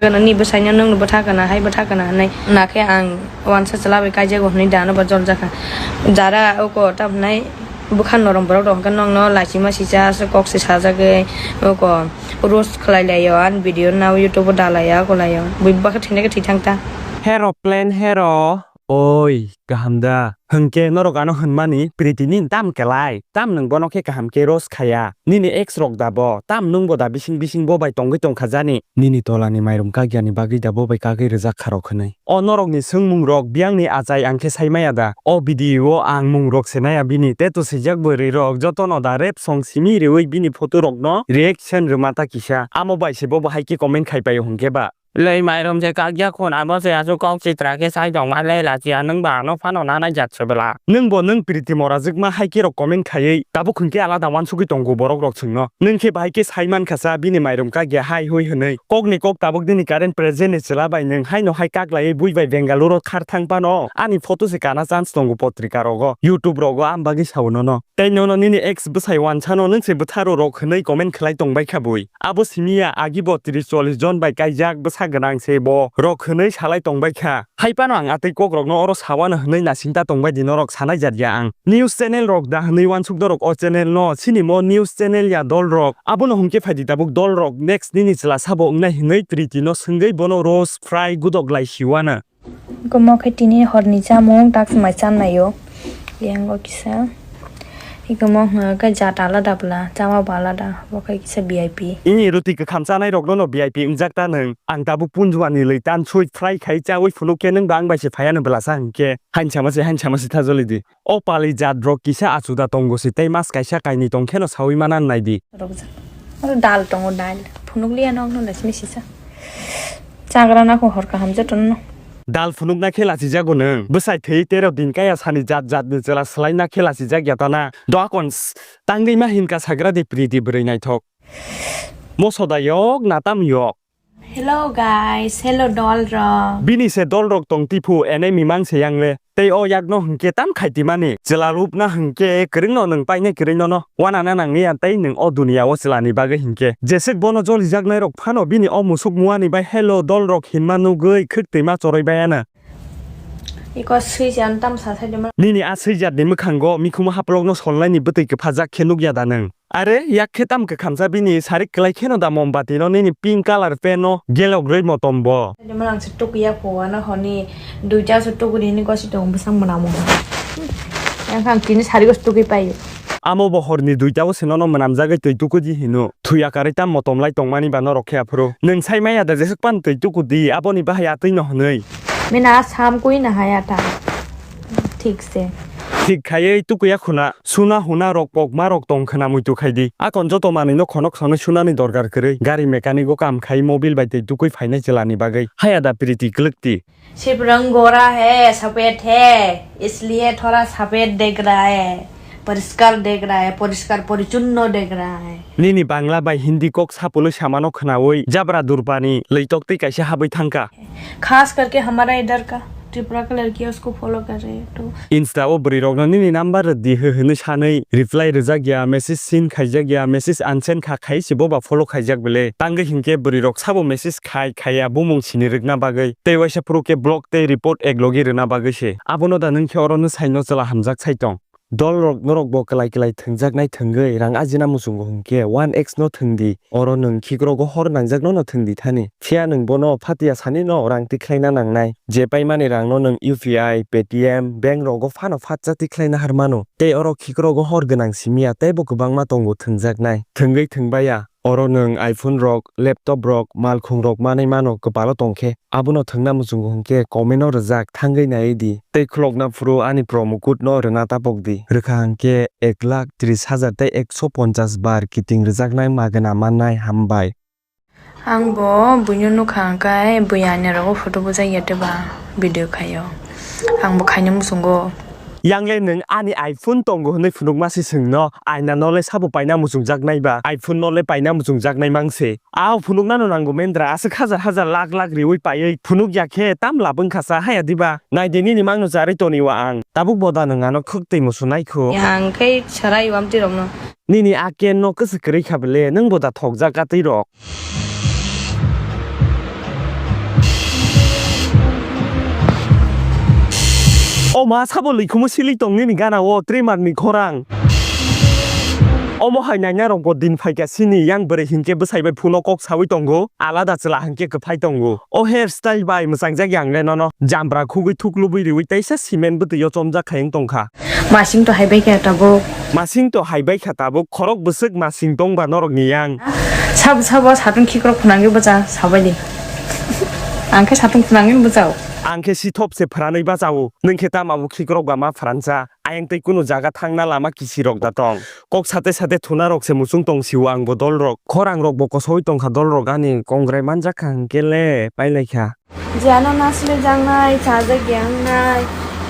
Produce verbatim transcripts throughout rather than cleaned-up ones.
Gana ni bwsaino nwngno bwtha kana hai bwtha kana hwnwi nakhe ang wansa chwla bai kaijago hwnwi dano bo jol jakha. Jara oko tamo hwnai bwkha norom borok rok hwnkhe nokno lachima sisa aswk kok se sajagwi oko roast khlai laio ani video nao YouTube o da laio oko laio bui bwkha thwinai khe thwi thang ta. Hero plan hero. Oi, kaham da? Hwnkhe norok ano hwnmani, Priti nini tam kelai? Tam nwng bono khe kaham khe roast khaya? Nini ex rok da bo? Tam nwng bo da bising bising bo bai tongwi tongkha jani? Nini tolani mairum kakyani bagwi da bo bai kagwi rwjak kha rok hwnwi? O norokni swngmung rok biyangni achai ang khe sai maya da? O video o ang mung rok se naya bini, tattoo swijak bwrwi rok jotono da rap song simi rwui bini photo rokno reaction rwma ta kisa? Amo bai se bo bo hai khe comment khai paio hwnkhe ba? Lei mairum se kakya khun abo se aswk kok sitra khe sai tongma le lachiya nwng ba ano phano nanai jat se bwla. Nwng bo nwng Priti morajwkma hai khe rok comment khaiwi tabuk hwnkhe alada wansugwi tongo borok rok chwngno. Nwng khe bahai khe sai mankha sa bini mairum kakya hai hui hwnwi. Kokni kok tabuk nini current present ni chwla bai nwng haino hai kaklaiwi bui bai Bengaluru khar thang phano ani photo se kana chance tongo potrika rogo, YouTube rogo am bagwi sao nono. Tei nono nini ex bwsai wansano nwng se bwtharo rok hwnwi comment khlai tongbai kha bui. Abo simi ya, agi bo tris chollish jon bai kaijak bwsa gwnang se bo rok hwnwi salai tongbai kha. Hai phano ang atwi kok rokno oro sawano hwnwi naising ta tongbai di norok sanai jat ya ang. News channel rok da hwnwi wansuk norok o channel no, chini mo news channel ya dol rok. Abono hwnkhe phaidi tabuk dol rok next nini chwla sabo wngnai hwnwi Priti no swngwi bono roast fry gudok lai siwana. Iko mo khe tini horni chamung tak mai channaio. Yang o kisa. Iko mo hwnka khe jat alada bwla, chama bo alada. Bo khe kisa V I P. Ini roti kwkham chanai rokno no V I P wngjak ta nwng. Ang tabuk punjuani lwi tan sui fry khai chaui phunuk khe nwng ba ang bai se phaiya no bwlasa hwnkhe. Hanchama se, hanchama se thajoli di. O pali jat rok kisa achuda tongo se tei mas kaisa kainwi tong kheno saui mana nai di. Rokjak. Oro dal tongo, dal. Phunuk liya nokno naisini sisa. Chagra nako hor kaham jotono. Dal phunukna khe lachijago nwng. Bwsai thwi tero din kaya sani jat jatni chwla swlaina khe lachijak ya tana. Doakon s-, tangwi ma hinka sagra di Priti bwrwi naithok. Moso da yok, natam yok. Hello guys, hello dol rok. Bini se dol rok tong tiphu, enemy mang se yang le. Tei o yakno hwnkhe tam khaitimani, chwla rupna hwnkhe kwrwngno nwng painai kwrwino no wanana nangya tei nwng o duniya o chwlani bagwi hwnkhe. Jeswk bono jolijaknairok phano bini o musuk muani bai hello dolrok hinma nugwi khwk twima choroi bayana. Iko swijak tam sa saidima. Nini a swijatni mwkhango mikhumu haplokno solnaini bwtwi kwphajak khe nukya da nwng? Are, yak khe tam kwkhamsa bini sarik kwlai kheno da mombati no nini pink colour pen no gelok rwi motom bo. Demal ang se tukuya pho ano honi duita se tukuri hini gosi tongo bwsang mwnamo. Yang kha ang tini sari gosi tukui paio. Amo bo horni duita o se nono mwnamjagwi twi tukuji hino. Thuya karwi tam motom lai tongmani ba norok khe aphuru. Nwng sai maya da jeswk pan twi tukudi aboni bahai atwi no hwnwi. Mina sam kui na haya ta. Thik se. Thik khaiwi tukuya khuna. Suna huna rok pokma rok tong khwna muitu khai di. Akon joto manwi no khonok sonwi sunani dorkar kwrwi. Gari mechanic o kam khai mobil bai twi tukui phainai chwla ni bagwi. Haya da Priti kwlwk ti. सिर्फ रंग गोरा है, सफेद है, इसलिए थोड़ा सफेद दिख रहा है, परिष्कार दिख रहा है, परिष्कार परिच्छन्न दिख रहा है। Nini Bangla bai Hindi kok sapului samano khwnawi jabra durpani lwi tok twi kaisa habwi thangkha. खास करके हमारा इधर का त्रिपुरा का लड़की है, उसको फॉलो कर रहे हैं तो। Insta o bwrwi rokno nini number rwdi hwnwi sanwi reply rwjak ya, message seen khaijak ya, message unseen kha khai se boba follow khaijak bele. Tangwi hinkhe bwrwi rok sabo message khai khaiya bumung sini rwkna bagwi tei waisa phuru khe block tei report eklogi rwna bagwi se. Abono da nwng khe oro nwsai no chwla hamjak sai tong. Dol rok norok bo kwlai kwlai thwngjaknai thwngwi rang ajina muchungo hwnkhe one X no thwngdi, oro nwng khikrogo hor nangjak nono thwngdi thani. Phiya nwng bono phatia sani no rang tikhlaina nangnai. Je paimani rang no nwng U P I, Paytm, bank rogo phano phatsa tikhlaina har mano. Tei oro khikrogo hor gwnang simiya teibo kwbangma tongo thwngjaknai. Thwngwi thwngbaiya. Oro nwng iPhone rok, laptop rok, malkhung rok manwi mano kwpalo tongkhe, abono thwngna muchungo hwnkhe comment o rwjak thangwi naiwi di. Tei khulokna phuru ani promo code no rwna tapok di. Rwkha hwnkhe ek lakh tris hajar tei ekso ponchas bar kiting rwjaknai magwna mannai. Hambai. Ang bo buino nukha hwnkhe bui aina rogo photo bujak ya tei ba video khaio. Ang bo khaina muchungo. Yang le nwng ani iPhone tongo hwnwi phunukma se swngno, aina no le sabo paina muchungjaknai ba, iPhone no le paina muchungjaknai mang se. A phunuknano nango mendra, aswk hajar hajar lakh lakh riwi paiwi phunuk ya khe tam lab wngkha sa haya diba? Nai de nini mangno charwi toni wa ang. Tabuk bo da nwng ano khwk twi musu nai khu. Yang khe sarai wamtwi rokno. Nini a ken no kwswk kwrwi kha bele, nwng bo da thokjak ka twi rok. Ma sabo lwikhumu sili tong nini gana o trimar ni khorang. Omo hai naina rok bo din phaikha sini yang bwrwi hinkhe bwsai bai phuno kok sawi tongo, alada chwla hinkhe kwphai tongo. O hair style bai mwchang jak yang le nono jambra khugwi thuk lubui riwi teisa cement bwtwi o chomjak khai wng tongkha. Masing to hai bai kha tabuk. Masing to hai bai kha tabuk, khorok bwswk masing tongba norok ni yang. Sabo sabo satung khikrok phwnangwi bwcha sabai di. Ang khe satung phwnangwi bwchao. Ang khe sithop se phranwi bachao. Nwng khe tamo khikrok ba ma phransa. Ayang tei kunu jaga thangna lama kisirok da tong. Kok sate sate thuna rok se muchung tong sio ang bo dol rok. Khorang rok bo kosowi tongkha dol rok ani kongrai manjak kha hwnkhe le pailaikha. Je ano nasle jangnai, chajak ya wngnai,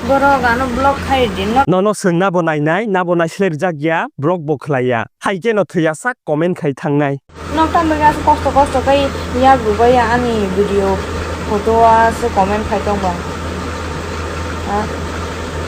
borok ano block khai di no. Nono swng nabo nainai, nabo naisle rijak ya, block bo khlai ya. Hai khe no thwiya sak comment khai thangnai. Nok tam bega kosto kosto khai yak rubai ya ani video photo a se comment khai tong ba. Ha?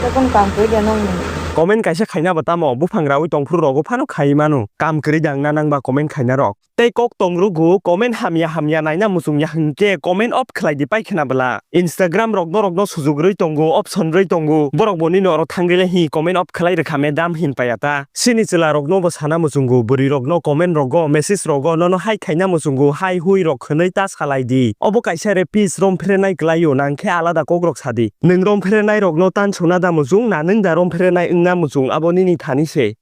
Tei kun kam khe de nong ni. Comment kaisa khaina bo tamo buphang rawi tongphuru rogo phano khai mano. Kam kwrwi dang na nang ba comment khaina rok. Tei kok tong rugo comment hamya hamya naina muchung ya hwnkhe comment off khlai di pai khna bwla. Instagram rok norok no sujuk rwi tongo, option rwi tongo. Borok bo nini oro thangwi le hi comment off khlai rwkha madam hin paya ta. Sini chwla rok no bo sana muchungo, bwrwi rok no comment rogo, message rogo nono hai khaina muchungo, hai hui rok hwnwi ta salai di. Obo kaisa rapist rom phrenai kwlai o, nang khe alada kok rok sa di. Nwng rom phrenai rok no tan sona da muchung, na nwng da rom phrenai wngna muchung, abo nini thani se.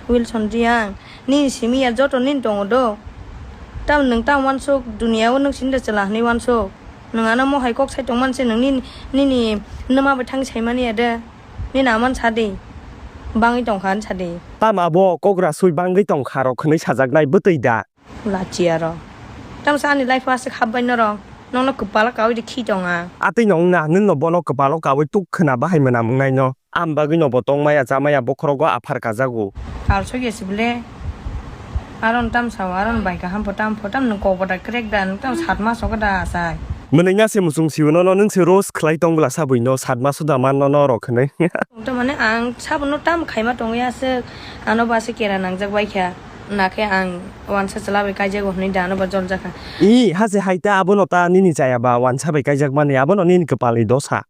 Wilson Riang, nini simi ya joto nini tongo do. Tam nwng tam wansuk, dunia o nwng sini da chwla hwnwi wansuk. Nwng ano mo hai kok sai tongman se nwng nini, nini nwma bai thang sai mani ya de. Nini aman sa di. Bangwi tongkha an sa di. Tam abo kok rasui bangwi tongkha rok hwnwi sajaknai bwtwi da. Lachi aro. Tam sa ani life o aswk hap bai norok. Nokno kwpalo kawi de khi tonga. Atwi nong na nwng no bono kwpalo kawi tuk khwna bahai mwnam wngnai no. Am bagwi no bo tongmaya chamaya bokhorogo aphar kajago. Kalsok ya sibile. Aron tam sao, aron bai kaham pho tam pho tam nwng kok bada crack da nwng tam sat mas ogo da asai. Mwnwi na se muchung sio nono nwng se roast khlai tong bwla sabwi no sat mas o da man nono rok hwnwi. Tong to mane ang sabo no tam khaima tongwi aswk ano ba se kera nangjak bai kha. Nakhe ang wansa chwla bai kaijago hwnwi da ano ba jol jakha. I, hase hai ta abono ta nini chaya ba wansa bai kaijak mani abono nini kwpalni dosa.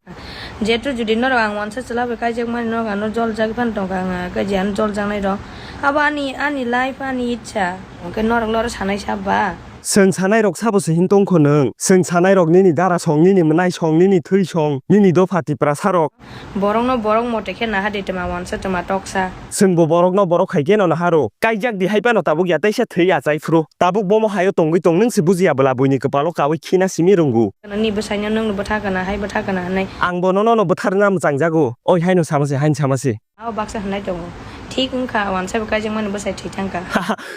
Jetu judi norok ang wansa chwla bai kaijak mani norok ano jol jagwi phano tongkha ang khe je ano jol jaknai rok. Abo ani, ani life, ani ichha. Hwnkhe norok loro sanai sa ba? Chwng sanai rok sabo se hin tongkho nwng? Chwng sanai rok nini dara song, nini mwnai song, nini thwi song, nini dopha Tiprasa rok. Borokno borok mote khe naha di twma wansa twma toksa. Chwngbo borokno borok hai khe no naha rw. Kaijak di hai phano tabuk ya teisa thwi achai phuru. Tabuk bomo haio tongwi tong nwng se bujiya bwla buini kwpalo kawi khina simi rwngu. Nini bwsaino nwngno bwtha kana hai bwtha kana hwnwi. Angbo nono no bwtharna mwchangjago. Oi haino sama se, haino sama se. Abo baksa hwnwi tongo. Thik wngkha, wansa bo kaijakmani bwsai thwi thangkha.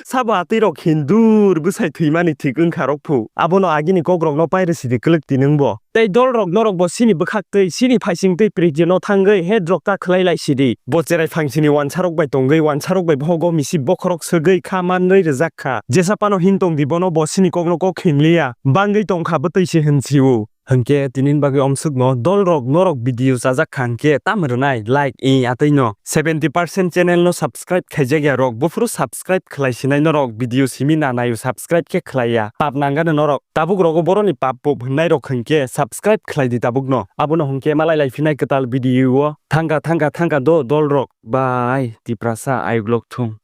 Sabo atwi rok hindur bwsai thwimani thik wngkha rok phu. Abono agini kok rokno pairw sidi kwlwk tinwngbo. Tei dol rok norok bo sini bwkhak twi, sini phaising twi prijino thangwi head rok ta khwlai lai sidi. Bo cherai phangsini wansa rok bai tongwi, wansa rok bai bohogo misip bokhorok swgwi kha manwi rwjak kha. Jesa phano hin tong di bono bo sini kokno kok hinliya. Bangwi tongkha bwtwi se hwn sio. Hwnkhe tinin bagwi omswkno dol rok norok video chajak kha hwnkhe tam rwnai like i atwino seventy percent channel no subscribe khaijak ya rok buphuru subscribe khlai sinai norok video simi na naio subscribe khe khlai ya pap nangani norok tabuk rogo boroni pap pop hwnnai rok hwnkhe subscribe khlai di tabukno abono hwnkhe malai lai phinai kwtal video o thangka thangka thangka do dol rok bai Tiprasa ayuk lok thung.